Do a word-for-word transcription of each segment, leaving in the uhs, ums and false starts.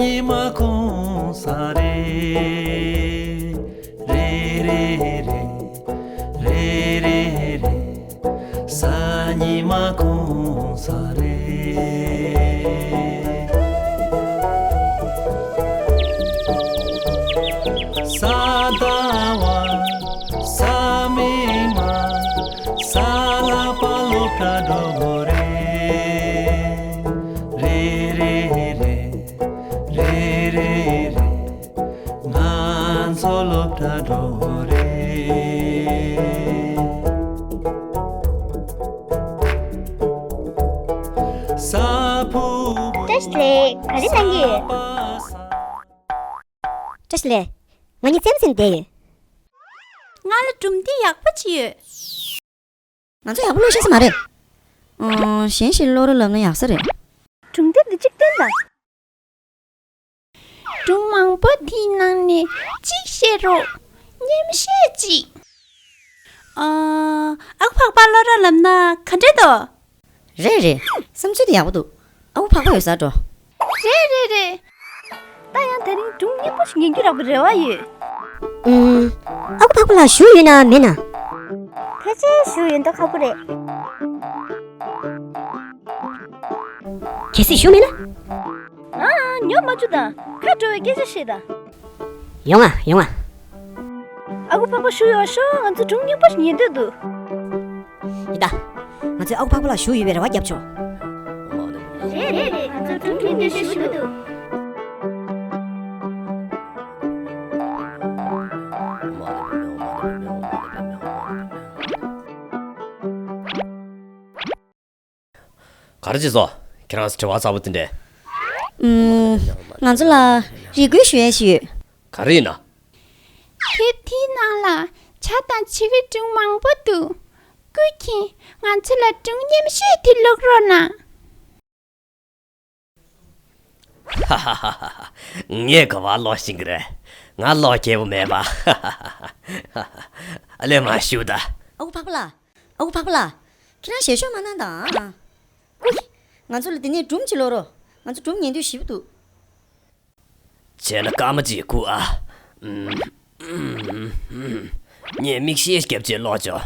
ཉི་མ་གུང་སེང་རེད། རེད་རེད་རེད། རེད་རེད་རེད། གཟའ་ཉི་མ་གུང་སེང་རེད། གཟའ་ཟླ་བ། གཟའ་མིག་དམར། གཟའ་ལྷག་པ་སློབ་གྲྭ་འགྲོ་དགོས་རེད། རེད་རེད་རེད། རེད་རེད་རེད། ང་ཚོ་སློབ་གྲྭ་འགྲོ་དགོས་རེད། གཟའ་ཕུར་བུ། བཀྲ་ཤིས་བདེ་ལེགས། ག་རེ་གནང་གི་ཡོད། བཀྲ་ཤིས་བདེ་ལེགས། ང་གཉིས་རྩེད་མོ་རྩེ་ནས་བསྡད་ཡོད། ང་ལ་སྒྲུང་དེབ་ཡག་པོ་ཅིག་ཡོད། ང་ཚོ་ཡག་པོ་ཀློག་ཤེས་ས་མ་རེད། ཨང་། གཞན་ཞིག་ཀློག་རོགས་ལབ་ན་ཡག་ས་རེད། སྒྲུང་དེབ་འདི་གཅིག་སྟོན་དང་། སྒྲུང་མང་པོ་དེའི་ནང་ནས་གཅིག་བཤད་རོགས། རྙེད་མི་ཤེས་ཅིག་ཨ། ཨ་ཁུ་འཕགས་པ་ཀློག་རོགས་ལབ་ན་ག་འདྲ་འདུག་རེད་རེད། བསམ་ཚུལ་དེ་ཡག་པོ་འདུག་ཨ་ཁུ་འཕགས་པ་ཡོད་སར་འགྲོ། རེད་རེད་རེད། ད་ཡང་དེ་རིང་སྒྲུང་སྙན་པོ་ཞིག་ཉན་རྒྱུ་རག་པའི་རེ་བ་ཡོད། ཨུམ། ཨ་ཁུ་འཕགས་པ་ལགས་བཞུགས་ཡོད་ན་མེད་ན། ཕལ་ཆེར་བཞུགས་ཡོད་མདོག་ཁ་པོ་རེད། གལ་སྲིད་བཞུགས་མེད་ན། ཨ། ཉོབ་མ་བཅུག་དང་། ཁ་དྲོ་བའི་སྐད་ཆ་བཤད་དང་། ཡོང་ང་ཡོང་ང་། ཨ་ཁུ་འཕགས་པ་བཞུགས་ཡོད་ཤོག་ང་ཚོ་སྒྲུང་སྙན་པོ་ཞིག་ཉན་འདོད་འདུག་ཡིན་ད། ང་ཚོས་ཨ་ཁུ་འཕགས་པ་ལགས་བཞུགས་ཡོད་པའི་རེ་བ་བརྒྱབ་ཆོག་རེད་རེད་རེད། ང་ཚོ་སྒྲུང་ཉན་འདོད་ཞེ་པོ་འདུག་ག་རེ་བྱས་སོང་། ཁྱེད་རང་ཚོ་བྲེལ་བ་ཚ་པོ་དེ་འདྲས། ཨུམ། ང་ཚོ་ལ་རེ་སྐུལ་ཞུ་ཡས་ཤིག་ཡོད། ག་རེ་ཡིན་ན། དེབ་དེའི་ནང་ལ་བྱ་དང་བྱི་བའི་སྒྲུང་མང་པོ་འདུག་ཀུན་མཁྱེན། ང་ཚོ་ལ་སྒྲུང་རྙིང་པ་ཞིག་དེ་ཀློག་རོགས་གནང་། ཧ་ཧ་ཧ་ཧ། ངས་ག་པར་ཀློག་ཤེས་ཀྱི་རེད། ང་ཀློག་མཁས་པོ་མེད་པ། ཨ་ལས་མ་ཞུ་ད། ཨ་ཁུ་འཕགས་པ་ལགས། ཨ་ཁུ་འཕགས་པ་ལགས། ཁྱེད་རང་ཞལ་ཤོག་མ་གནང་དང་། ཨུ། ང་ཚོ་ལ་དེ་ནས་སྒྲུང་ཅིག་ཀློག་རོགས། ང་ཚོ་སྒྲུང་ཉན་འདོད་ཞེ་པོ་འདུག་བྱས་ན་སྐར་མ་གཅིག་སྒུག་ཨ། ངས་མིག་ཤེལ་བརྒྱབ་བྱས་ཀློག་ཆོག་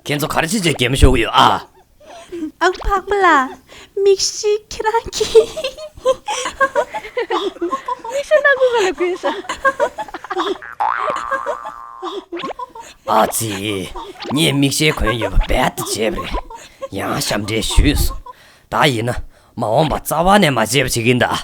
ཁྱེད་ཚོ་ག་རེ་བྱས་བྱས་གད་མོ་ཤོར་གྱི་ཡོད་ཨ། ཨ་ཁུ་འཕགས་པ་ལགས། མིག་ཤེལ་ཁྱེད་རང་གིས། མིག་ཤེལ་སྣ་ཁུག་ག་ལ་གོན་ཤག་ཨ་ཙི། ངས་མིག་ཤེལ་གོན་ཡོད་པ་རྦད་དེ་བརྗེད་པ་རེད། ཡང་ཞབས་འདྲེན་ཞུས་སོང་། ད་ཡིན་ན་མ་འོངས་པ་རྩ་བ་ནས་མ་བརྗེད་པ་བྱེད་ཀྱིན་གདའ།